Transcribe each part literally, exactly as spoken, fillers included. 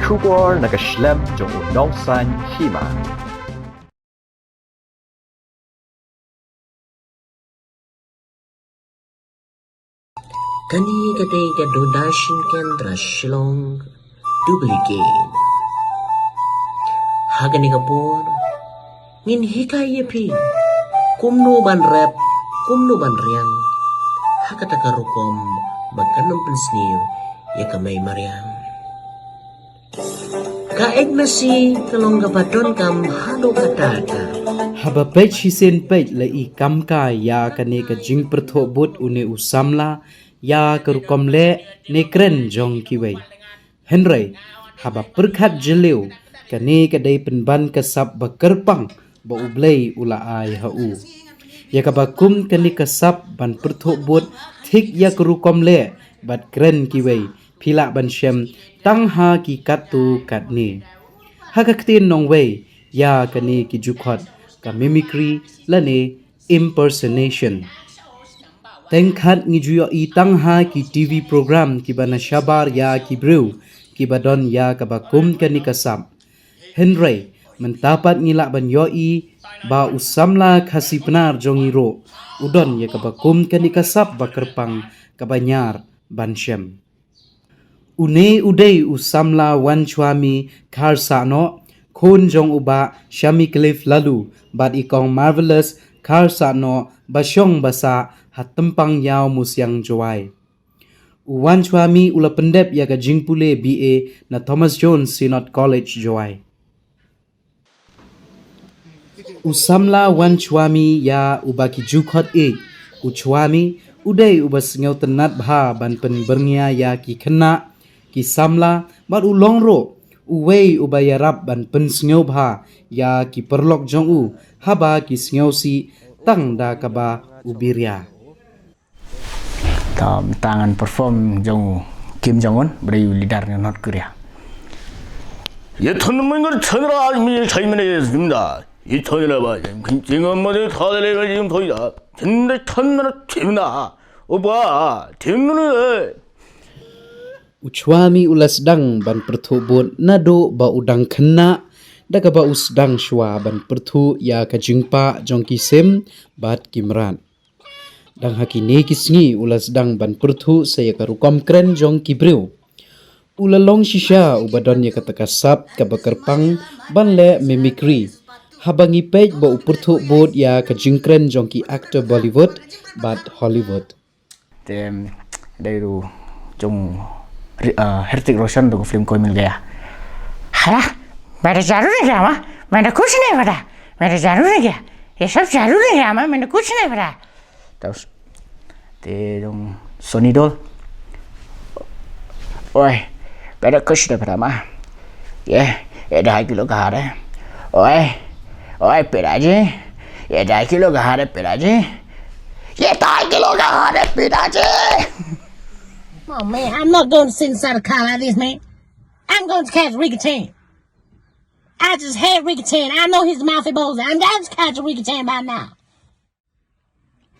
Khubor na ka shlem jong u Nongsaiñ Hima. Kane ka dei ka Doordarshan Kendra Shillong, Dubli Gate. Ha kane ka por ngin hikai ïa phi kumno ban rep, kumno ban riang ha kata ka rukom ba kan ym pynsniew ïa ka mei mariang. Ka Ed Masi ka long kaba donkam haduh katta katta. Haba peit shisien peit la i kam ka ïa kane ka jingpyrthuh bud une u samla ïa ka rukom leh ne kren jong kiwei. Hynrei haba pyrkhat jylliew, kane ka dei pynban ka sap ba kyrpang ba U Blei u la ai ha u. Ïa kaba kum kane ka sap ban pyrthuh bud thik ïa ka rukom leh bad kren kiwei, phi lah ban shem tang ha ki katto katne. Ha ka ktien nongwei, ïa kane ki ju khot ka mimicry lane impersonation. Teng khat ngi ju ïohi tang ha ki T V program kiba na shabar ïa ki briew kiba don ïa kaba kum kane ka sap. Hynrei mynta pat ngi lah ban ïohi ba u samla Khasi Pnar jong ngi ruh u don ïa kaba kum kane ka sap ba kyrpang kaba ñiar ban shem. Une u dei u samla Wanchwami Kharsahnoh, khun jong u Bah Shami Cliff Laloo bad i Kong Marvelous Kharsahnoh, ba shong ba sah ha Tympang Ïaw Musiang Jowai. U Wanchwami u la pyndep ïa ka jingpule B A na Thomas Jones Synod College Jowai. U samla Wanchwami ïa uba ki ju khot ïeit u Chwami, u dei uba sngewtynnat bha ban pynbyrngia ïa ki khynnah ki samla bad u long ruh uwei uba ïarap ban pynsngewbha ïa ki paralok jong u haba ki sngewsih tang da kaba u biria. Ta, ta ngan perform jong Kim Jong Un, ba dei u leader na North Korea. Ye thon mengar chandra mi chai mene zimda. Ye thon la ba jim khin ching ma de tha le ba jim thoi da. Chin de thon na chim da. O ba, chim ne. U Chwami u la sdang ban pyrthuh bud naduh ba u dang khynnah, da kaba u sdang shuwa ban pyrthuh ïa ka jingpah jong ki sim bad ki mrad. Dang ha kine ki sngi u la sdang ban pyrthuh sa ïa ka rukom kren jong ki briew. U la long shisha uba don ïa kata ka sap kaba kyrpang ban leh mimicry. Haba ngi peit ba u pyrthuh bud ïa ka jingkren jong ki actor Bollywood bad Hollywood. Te dei ruh jong Ri-, ah, Hrithik Roshan ruh ka film Koi Mil Gaya. Hala, mere jaru nahi kya ma? Maine kuch nahi pata. Mere jaru nahi kya? Ye sab jaru nahi kya ma? Maine kuch nahi pata. Te jong Sunny Deol. Oi, mere kuch nahi pata ma. ये, ये ढाई किलो कहाँ है? ओए, ओए पिताजी, ये ढाई किलो कहाँ है पिताजी? ये ढाई किलो कहाँ है पिताजी? Oh man, I'm not going to sit inside a car like this, man. I'm going to catch Ricky Chan. I just had Ricky Chan. I know he's a mafia boss. I'm going to catch Ricky Chan by now.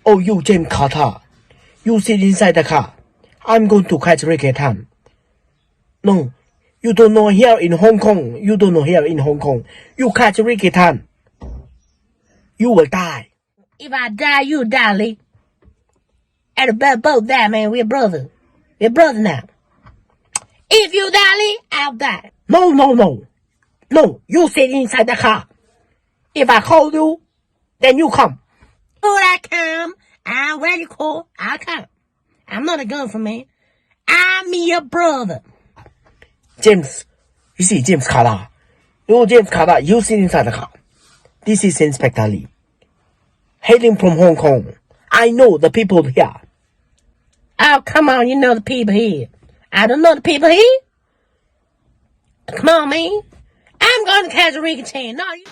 Oh, you James Carter. You sit inside the car. I'm going to catch Ricky Tan. No, you don't know here in Hong Kong. You don't know here in Hong Kong. You catch Ricky Tan. You will die. If I die, you die, Lee. And about that, man, we're brother. We're brother now. If you die, Lee, I'll die. No, no, no. No, you sit inside the car. If I call you, then you come. Would I come? I, when you call, I come. I'm not a gunful man. I'm your brother. James, you see James Carter. You James Carter, you sit inside the car. This is Inspector Lee. Hailing from Hong Kong. I know the people here. Oh, come on, you know the people here. I don't know the people here. Come on, man. I'm going to catch a Ricky Chan. No, you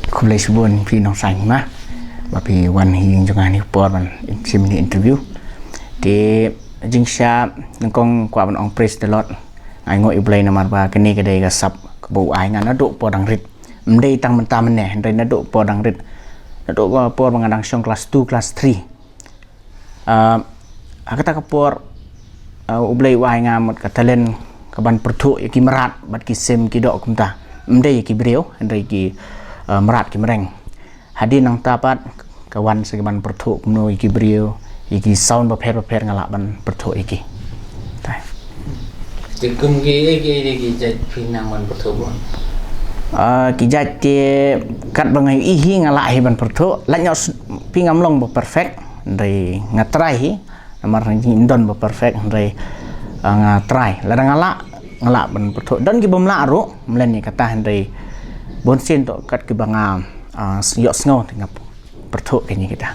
Khublei shibun phi nongsan ma ba phi wan hi jong nga ni por ban shim ni interview. Te jingshisha nyngkong kwah ban ong praise the Lord. Nga ainguh ïa U Blei namar ba kane ka dei ka sap kaba u ai nga naduh por dang rit. Ym dei tang mynta mynne, hynrei naduh por dang rit. Naduh por ba nga dang shong class two, class three. Ah, ha kata ka por, ah, U Blei u ai nga mut ka talent ka ban pyrthuh ïa ki mrad bad ki sim ki doh kumta. Ym dei ïa ki briew, hynrei ki, ah, mrad ki mreng. Hadien nangta pat ka wan sa ka ban pyrthuh kumno ïa ki briew, ïa ki sound bapher bapher nga lah ban pyrthuh ïa ki. Tai. Te kum ki, eh, ki, ki, ki jait phi nang ban pyrthuh bun? Ah, ki jait te katba nga ïohi hi nga lah hi ban pyrthuh. Lait noh s-, phi ngam long ba perfect. Hynrei nga try hi. Namar nga ngim don ba perfect, hynrei, ah, nga try. Lada nga lah, nga lah ban pyrthuh. Don ki bym lah ruh, mlien ïa kata, hynrei bun sien to kat kiba nga, ah, ïohsngew te nga pyrthuh kine kita.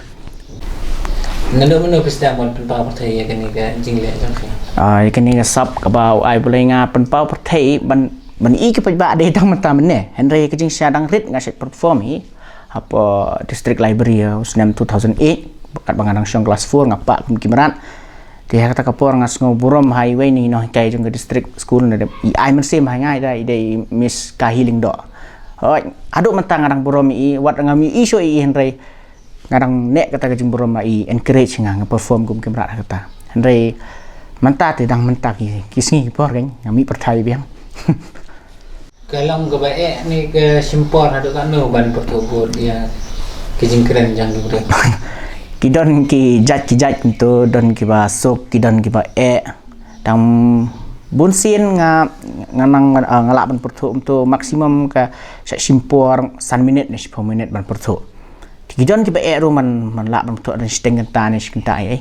Naduh mynno phi sdang ban pynpaw pyrthei ïa kane ka jingleh jong phi? Ah, ïa kane ka sap kaba u ai U Blei nga pynpaw pyrthei ban, ban ïohi ki paidbah dei tang mynta mynne. Hynrei ka jingshisha dang rit nga shait perform hi hapoh District Library, ah, u snem two thousand eight, katba nga dang shong class four nga pah kum ki mrad. Te ha kata ka por nga sngew burom ha iwei na ki nonghikai jong ka district school, na i ai mynsiem ha nga, i dei, i dei Miss Kahi Lyngdoh. Hooid, haduh mynta nga dang burom ïa i, wat ngam ïohi shuh ïa i, hynrei nga dang neh kata ka jingburom ba i encourage nga, nga perform kum ki mrad ha kata. Hynrei mynta te dang mynta ki, ki sngi ki por kein, nga mih pyrthei biang. Ka long kaba eh ne ka shim por haduh katno ban pyrthuh bud ïa ki jingkren jong ki briew? Ki don ki jait ki jait kumto, don kiba suk, ki don kiba eh. Tang bun sien nga, nga nang, ah, nga lah ban pyrthuh kumto maximum ka sa shim por san minit ne shiphew minit ban pyrthuh. Te ki don kiba eh ruh man, man lah ban pyrthuh da shiteng kynta ne shi kynta ei ei.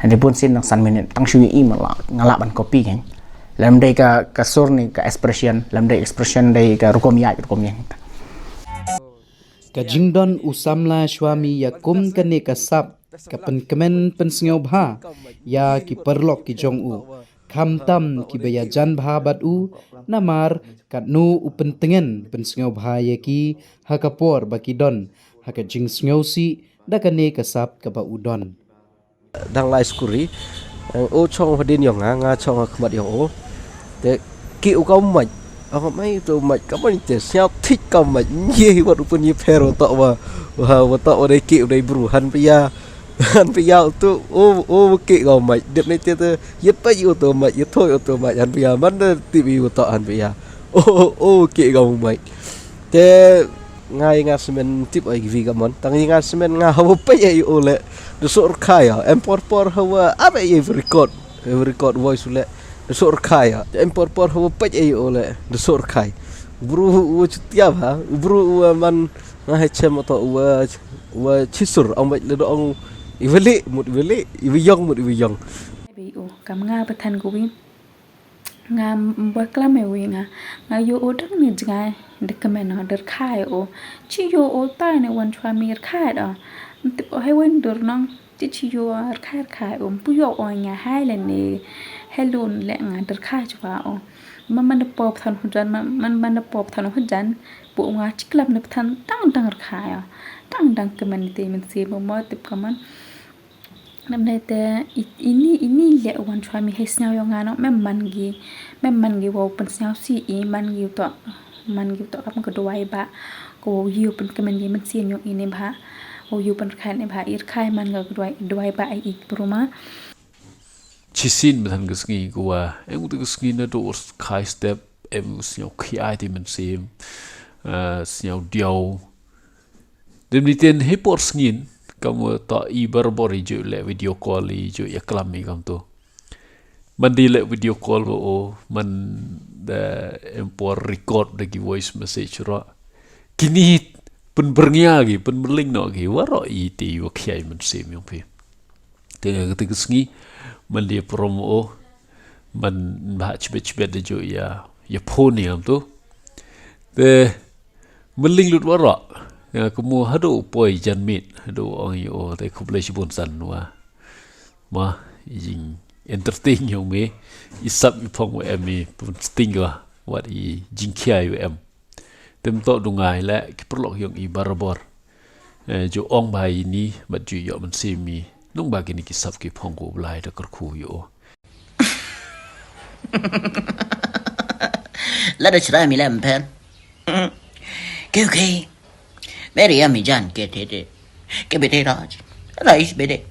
Hynrei bun sien tang san minit, tang shu ïohi man lah, nga lah ban copy kein. Lym dei ka, ka sur ne ka expression, lym dei expression, dei ka rukom ïaid rukom ïeng. Ka jingdon u samla Swami ïa kum kane ka sap ka pynkmen pynsngewbha ïa ki paralok ki jong u, khamtam kiba ïajan bha bad u, namar katno u pyntngen pynsngewbha ïa ki ha ka por ba ki don ha ka jingsngewsih da kane ka sap kaba u don. Dang lai skuri, eh, u chong hadien jong nga, nga chong ha khmat jong u. Te kieh u ka u mait. Ong, mait, to mait, ka mait te sñiaw thik ka mait. Ngi wat u pynïapher u toh wa, wa, wa toh wa dei kieh u dei bru. Han pia, han pia u tu, u, u kieh ka u mait. Dep ne te te, ïa pait u to mait, ïa thoi u to mait. Han pia, man da tip i u toh han pia. U, u kieh ka u mait. Te nga, nga smen tip ai vi ka mon. Tang nga smen nga hawa peit ai u le. Da suk rkhai ïa. Em por por hawa ap ai record. Record voice u le. Da suk rkhai ïa. Em por por hawa peit ai u le. Da suk rkhai. Bru u chutia ba. Bru u man nga ha chem to u, u chisur. Ong bait le do ong i weli mut i weli. I wi yong mut i wi yong. Bi u kam nga pathan ko wi. Nga, mm, ba klam ïa u ïa nga. Nga ïoh u dang ne jngai da kmen u da rkhai u. Chi ïoh u tai ne wan chwa mi rkhai u. Ym tip u hei wan dur nong. Chi chi ïoh rkhai rkhai u. Ym pu ïoh u nga hai lane. Hello le nga da rkhai chwa u. Man man da pop than hujan, man man da pop than hujan. Bu nga chi klam ne pathan dang dang rkhai u. Dang dang kmen te men si mo mo tip kmen. Namne te i-, ini, ini le wan chwa mi hei sñiaw ïa nga no, mem man gi, mem man gi wow pynsñiaw si i man gi u toh, man gi u toh kam ka duwai ba, ko wow ïoh pynkmen gi mynsiem ïong ini ba, wow ïoh pynrkhai ne ba, i rkhai man ga ka duwai, duwai ba i ik bruma. Chisin ba than ka sngi ko wa, em u te ka sngi na do ur khai step, em u sñiaw khi ai ti mynsiem, eh, sñiaw diaw, Dep ni ten hei por sngin, kam wa toh i barabor i ju leh video call i ju ïa klam i kam tu. Man di leh video call wa o, man da em por record da ki voice message ro. Kini pynbyrngia ki, pynbyrling no ki, wa ro i te i wa khiai mynsiem yong phi. Te nga kata ka sngi, man di prom o, man ba chibet chibet da ju ïa, ïa phone i kam tu. Te, Mylling lut waroh. Nga kumno haduh u poi janmiet, haduh u ong ïa u, te khublei shibun san wa. Ma, i jing entertain ïa u me, i sap i phong wa em i pun sting wa, wat i jingkhia ïa u em. Te Em to dungai le ki paralok yong i barabor. Eh, ju ong ba ini, bat ju yo men simi. Nung ba kini ki sap ki phong ko blai da kerku yo. Lada chra mi lem pen. Ke, ke. Meri ya mi jan ke te te. Ke bete raj. Rais bete.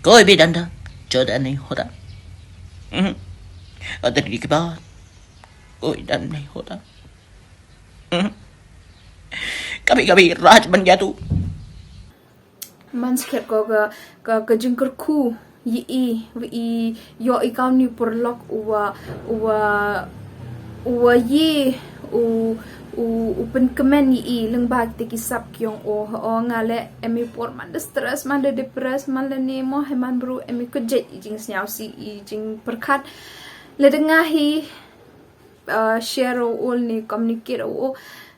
Koi be danda. Choda nahi hota. Adar di ke baad. Koi dam nahi hota. Kabhi kabhi raj ban gaya tu. Man skhet ko ka, ka, ka jingkyrkhu, yi i, wi i, yo i kaw ni purlok uwa, uwa, uwa yi, u, u, u pynkmen yi i, lyngba kita ki sap ki yong o, o nga le, em i por man da stress, man da depress, man da ni mo, he man bru, em i kujek i jingsniaw si, i jingpyrkhat. Le da nga hi, uh, share o, o ni communicate o, o.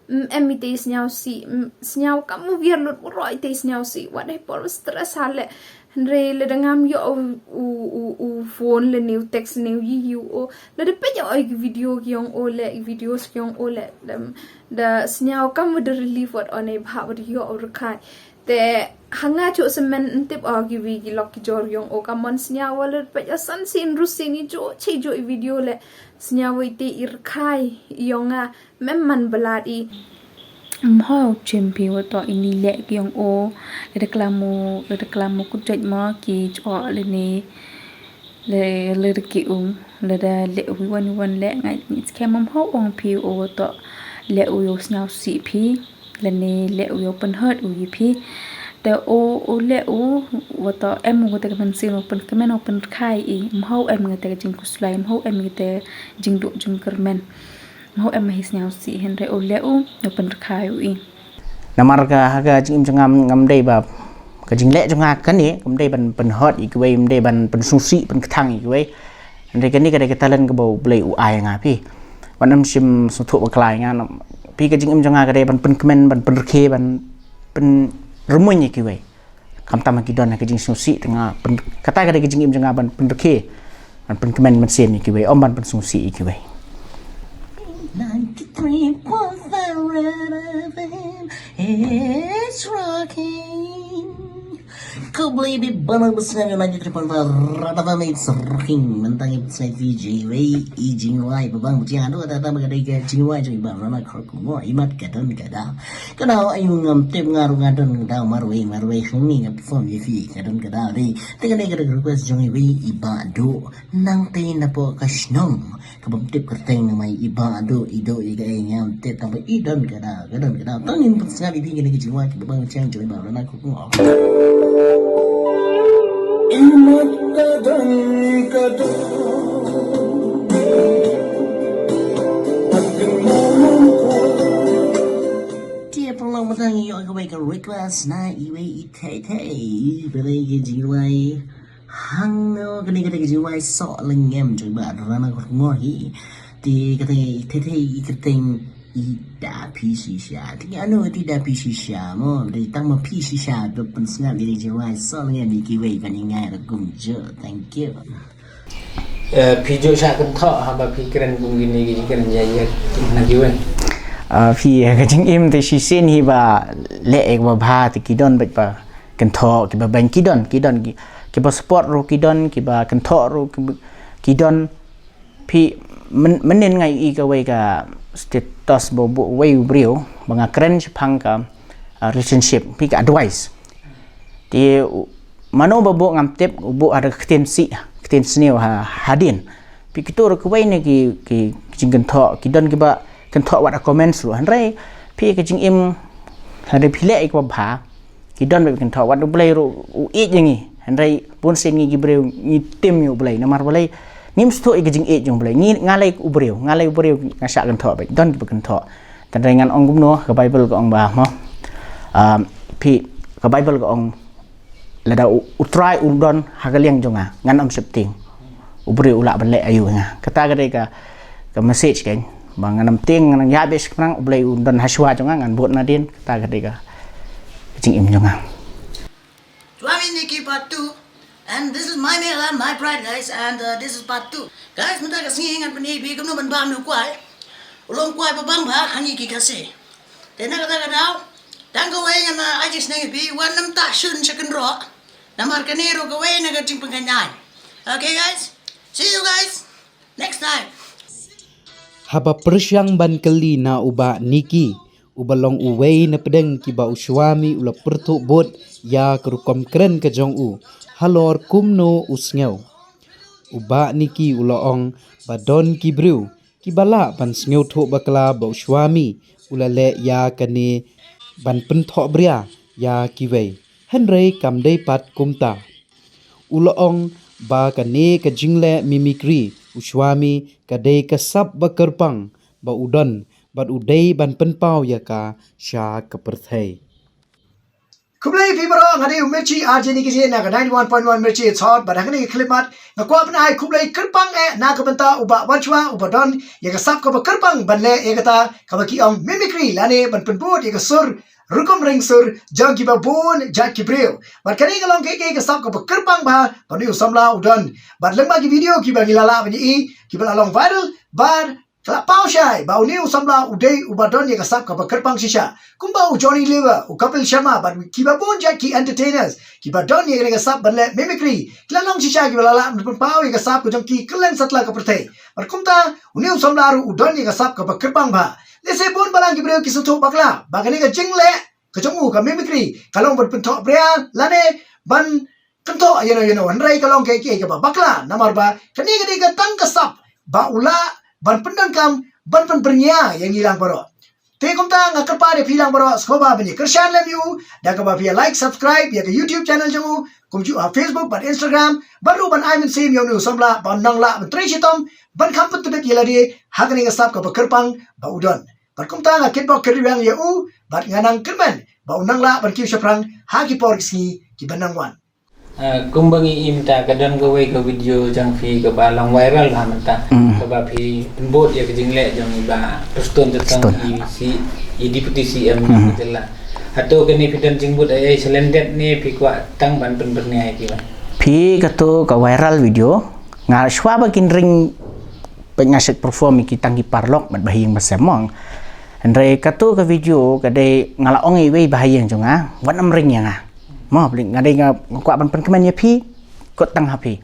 Mm, em i te sniaw si, mm, sniaw kam u viar lut u roi te sniaw si, wat he por stress hale. Hynrei le da ngam yo u, u, u, u phone le ni u text ni u yi yi o. Le da pe yo o i video ki yong o le, i videos ki yong o le. Da, da sniaw kam u da relief wat o ne bha wat yo o rkai. Te hanga cho semen ntip o ki wi ki lok ki jor yong o ka mon sniaw wa le pe yo san sin ru sin i jo che jo i video le sniaw wa i te i rkai i yong a mem man belad i. Mho chimpi wa to ini le ki yong o le de klamu le de klamu kut jot mo ki jo le ni le le de ki ung le de le wi wan wan le ngai ni skem mho ong pi o wa to le u yo sniaw si pi. Lane le u yo pynhot u yi phi. Te o, o le u, wa to em u te ka mynsiem u pynkmen u pynrkhai i, mho em ngate ka jingkuslai, mho em ngate jingduk jingkyrmen. Mho em hi sniaw si hynrei o le u, u pynrkhai u i. Namar ka, ha ka jingim jong nga ngam dei ba, ka jingleh jong nga kane, ngam dei ban pynhot i kiwei, ngam dei ban pynsngewsih, pynkthang i kiwei. Hynrei kane ka dei ka talent kaba U Blei u ai nga phi. Wan ym shim sngewthuh bakla ïa nga, phi ka jingim jong nga ka dei ban pynkmen, ban pynrkhie, ban pynrumuh ïa kiwei. Khamtam ha ki don ha ka jingsngewsih te nga pyn-, kata ka dei ka jingim jong nga ban pynrkhie, ban pynkmen mynsiem ïa kiwei, ym ban pynsngewsih ïa kiwei. Ninety-three point five Red F M, it's rocking. Khublei shibun ba phi sngap ïa ninety-three point five Red F M, it's rocking. Mynta ngi pynshai ïa iwei i jingduwai ba bang bha ïa ngi, kata ba ka dei ka jingduwai jong i Bah Rana Kharkongor, i mat ka don ka daw. Ka daw aïu ngam tip, nga ruh nga don ka daw marwei marwei, hangne nga perform ïa phi ka don ka daw dei. Te kane ka dei ka request jong iwei i Bah Duh, nangtei napoh ka shnong. Kaba ym tip kyrteng namar i Bah Duh, i Duh i kaei ngam tip, tang ba i don ka daw, ka don ka daw. Tang ngin pynsngap ïa phi kine ki jingduwai kiba bang bha jong i Bah Rana Kharkongor. I mat ka don ka daw. Te paralok, mynta ngi ïoh kawei ka request na iwei i Thei Thei. Ba dei ka jingduwai. Hangno kane ka dei ka jingduwai soh lyngngoh jong i Bah Rana Kharkongor hi. Te kata i Thei Thei i kyrteng i da phi shisha. Te ano te da phi shisha mo. Dei tang ma phi shisha to pynsngap ïa ka jingduwai soh lyngngoh ïa kiwei ban ïa ngi ruh kumjuh. Thank you. Eh, phi ju sha kynthoh haba phi kren kum kine ki jingkren ïa ïa na kiwei. Ah, phi, eh, ka jingim te shisien hi ba leh ïa kaba bha te ki don bad ba kynthoh kiba bang ki don, ki don ki, kiba support ruh ki don, kiba kynthoh ruh ki, ki don. Phi men-, mynnin nga ïohi kawei ka status ba u buh uwei u briew ba nga kren shaphang ka, ah, relationship, phi ka advice. Te u, mano ba buh ngam tip, u buh ha ka ktien sih, ktien sniew ha, hadien. Phi kito ruh kiwei ne ki, ki, ki jingkynthoh, ki don kiba kynthoh wat ha comments ruh. Hynrei phi ka jingim, hynrei phi leh ïa kaba bha. Ki don ba kynthoh wat U Blei ruh u ïeit ïa ngi. Hynrei bun sien ngi ki briew ngi tim ïa U Blei. Namar balei? Ngim sngewthuh ïa ka jingïeit jong U Blei. Ngi nga lei u briew, nga lei u briew nga shah kynthoh ba don kiba kynthoh. Tang hynrei ngan ong kumno, ka Bible ka ong ba mo. Ah, phi, ka Bible ka ong lada u, U Trai u don ha ka liang jong nga, ngan ym sheptieng. U briew u lah ban leh aïu ïa nga. Kata ka dei ka, ka message kein. Ba ngan ym tieng, ngan ïa beh shaphrang, U Blei u don ha shuwa jong nga, ngan bud nadien, kata ka dei ka jingim jong nga. Shuwa ngin ïa ki part two. And this is my mail and my pride, guys. And, uh, this is part two. Guys, mynta ka sngi ngan pyni ïa phi kumno ban bam ïa u kwai. U long kwai ba bang bha ha ngi ki Khasi. Te na kata ka daw, tang kawei ngan ai jingsneng ïa phi, wat nym tah shun sha kynroh. Namar kane ruh kawei na ka jingpynkynjah. Okay guys, see you guys next time. Haba pyrshang ban kylli na u Bah Niki, uba long uwei na pdeng kiba u Shwami u la pyrthuh bud ïa ka rukom kren ka jong u halor kumno u sngew, u Bah Niki u la ong ba don ki briew kiba lah ban sngewthuh bakla ba u Shwami u la leh ïa kane ban pynthohbria ïa kiwei. Hynrei kam dei pat kumta. U la ong ba kane ka jingleh mimicry u Shwami ka dei ka sap ba kyrpang ba u don bad u dei ban pynpaw ïa ka sha ka pyrthei. Khublei phi baroh, nga dei u Mirchi, R J Niki J na ka ninety-one point one Mirchi It's Hot, bad ha kane ka khyllipmat nga kwah ban ai khublei kyrpang eh na ka bynta u Bah Wanchwa uba don ïa ka sap kaba kyrpang ban leh ïa kata kaba ki ong mimicry lane ban pynbud ïa ka sur rukom ring sur jong kiba bun jait ki briew. Bad kane ka long kaei kaei ka sap kaba kyrpang bha ba une u samla u don. Bad lyngba ki video kiba ngi la lah ban ïohi kiba la long viral, bad ka la paw shai ba une u samla u dei uba don ïa ka sap kaba kyrpang shisha. Kumba u Johnny Lever, u Kapil Sharma bad kiba bun jait ki entertainers kiba don ïa kane ka sap ban leh mimicry ki la long shisha kiba la lah ban pynpaw ïa ka sap ka jong ki kylleng satlak ka pyrthei. Bad kumta une u samla ruh u don ïa ka sap kaba kyrpang bha. Lehse bun balang ki briew ki sngewthuh bakla ba kane ka jingleh ka jong u ka mimicry ka long ban pynthohbria lane ban kynthoh ïano ïano, hynrei ka long kaei kaei kaba bakla, namar ba kane ka dei ka tang ka sap ba u lah ban pyndonkam ban pynbyrngia ïa ngi lang baroh. Te kumta nga kyrpad ïa phi lang baroh sngewbha ban ïa kyrshan lem ïa u da kaba phi ïa like, subscribe ïa ka YouTube channel jong u, kumjuh ha Facebook bad Instagram, bad ruh ban ai mynsiem ïa une u samla ba un nang lah ban trei shitom ban kham pyntbit ïa lade ha kane ka sap kaba kyrpang ba u don. Bad kumta nga kitbok kyrwiang ïa u bad nga nang kyrmen ba un nang lah ban kiew shaphrang ha ki por ki sngi kiba nang wan. Ah, kumba ngi ïohi mynta ka don kawei ka video jong phi kaba long viral bha mynta. Mm. Kaba phi pynbud ïa ka jingleh jong i Bah Prestone Tynsong, Stone, i C, i Deputy C M, mhm, ka jylla. Hato kane phi don jingmut ei ei shalyndet ne phi kwah tang ban pynbyrngia ïa ki, Bah? Phi, kato ka viral video nga shuwa ba kin ring, peit nga shet perform ïa ki tang ki paralok bad ba ha ïing ba sem mo. Hynrei kato ka video ka dei nga la ong ïa iwei i Bah Ïing jong nga, wat nym ring ïa nga. Mo, bad nga dei nga, nga kwah ban pynkmen ïa phi, kut tang ha phi.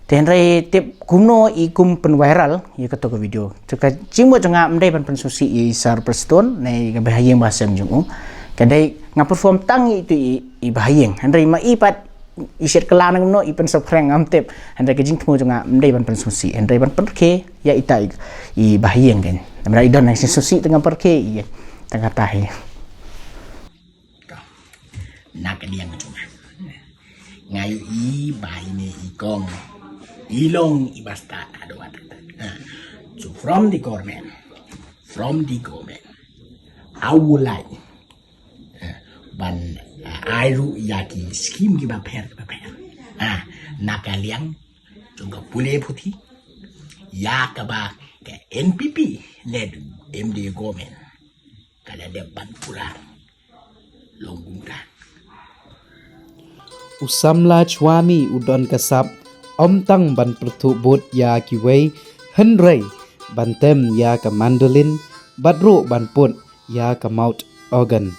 Te hynrei tip kumno i kum pynviral ïa kato ka video. Te ka jingmut jong nga ym dei ban pynsngewsih ïa i Sir Prestone ne i Bah Ïing Bah Sem jong u. Ka dei nga perform tang ïa itu i, i Bah Ïing. Hynrei ma i pat i shet kylla na kumno, i pynsaphriang ngam tip. Hynrei ka jingthmu jong nga ym dei ban pynsngewsih, hynrei ban pyrkhat ïa ita i, i Bah Ïing kan. Namar i don nang sngewsih te ngam pyrkhat ïa. Tang kata hi. Na ka liang jong nga, nga ïohi ba ine i kong i long i bastad haduh katta. Ha. So from the government, from the government, I would like, ha, ban, ha, ai ruh ïa ki skim kiba pher kiba pher. Ha, na ka liang jong ka pule puthi, ïa kaba ka N P P led M D A government ka la dep ban pura long kumta. U samla Shwami u don ka sap ym tang ban pyrthuh bud ïa kiwei, hynrei ban tem ïa ka mandolin bad ruh ban put ïa ka mouth organ.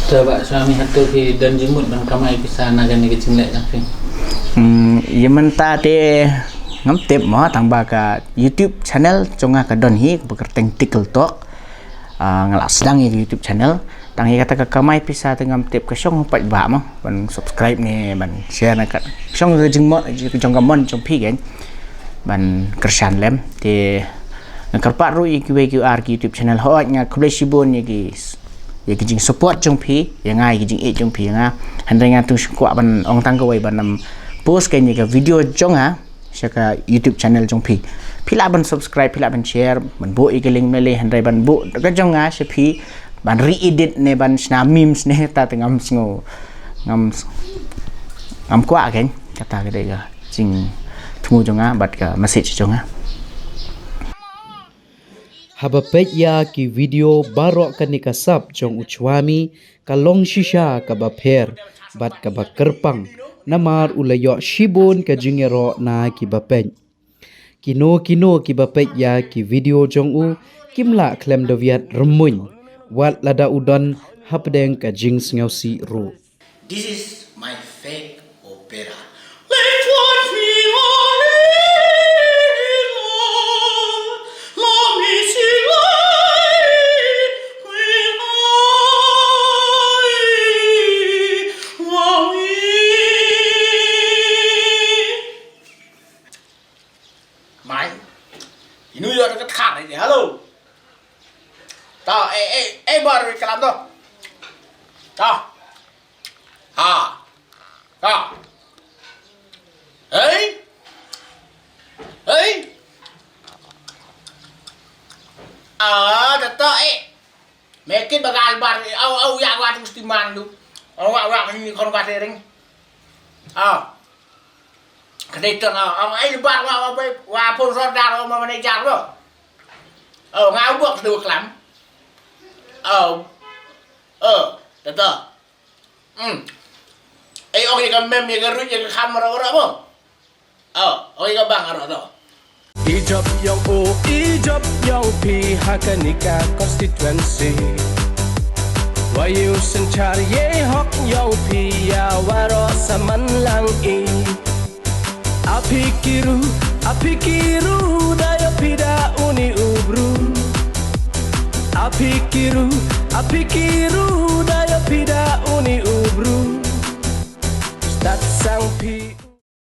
Te Bah Shwami, hato phi don jingmut ban kamai pisa na kane ka jingleh jong phi? Hmm, ïa mynta te ngam tip mo, tang ba ka YouTube channel jong nga ka don hi, ba kyrteng Tickle Talk. Ah, nga la sdang ïa ka YouTube channel. Tang ïa kata ka kamai pisa te ngam tip, ka shong pat ba mo ban subscribe ne ban share ne ka shong ka jingmut jong ka mon jong phi kan. Ban kyrshan lem te nga kyrpad ruh ïa kiwei kiwei ar ki YouTube channel, hooid nga khublei shibun ïa ki, ïa ki jingsupport jong phi ïa nga, ïa ki jingïeit jong phi ïa nga. Hynrei nga tu kwah ban ong tang kawei ban nym post kane ka video jong nga sha ka YouTube channel jong phi. Phi lah ban subscribe, phi lah ban share, ban buh ïa ka link ne lei hynrei ban buh ka jong nga sha phi ban re-edit ne ban shna memes ne, ta te ngam sngew, ngam s-, ngam kwah kein. Kata ka dei ka jingthmu jong nga bad ka message jong nga. Haba peit ïa ki video baroh kane ka sap jong u Chwami ka long shisha kaba pher bad kaba kyrpang, namar u la ïoh shibun ka jingïaroh na kiba peit. Kino kino kiba peit ïa ki video jong u kim lah khlem da wiat rymmuiñ, wat lada u don hapdeng ka jingsngewsih ruh. This is my fake opera. Mai. Inu yo ka khat ni. Hello. Ta, eh, eh, eh, bar wi kalam to. Ta. Ha. Ta. Hey. Hey. Ah, ta ta, eh. Mekit bagal bar, eh, au, au, ya, wa tu stiman tu. Au, wa, wa, ni kon ka tering. Ah. Ka dei tang, ah, ah, ai bar wa, wa, wa, wa pun sordar, wa, ma manager wa. Oh, nga u bok tu klam. Oh. Oh, tata. Hmm. Ai ong ïa ka mem, ïa ka ruit, ïa ka kham, ro, ro, mo. Oh, ong ïa ka bang, ro, ro. I jop yong u, i jop yong phi ha kane ka constituency. Wa ïu synchar ïa hok yong phi ïa waroh sa man lang i. A phi ki ru, a phi ki ru da ïa phi da uni u bru. A phi ki ru, a phi ki ru da ïa phi da uni u bru. Stad sang phi.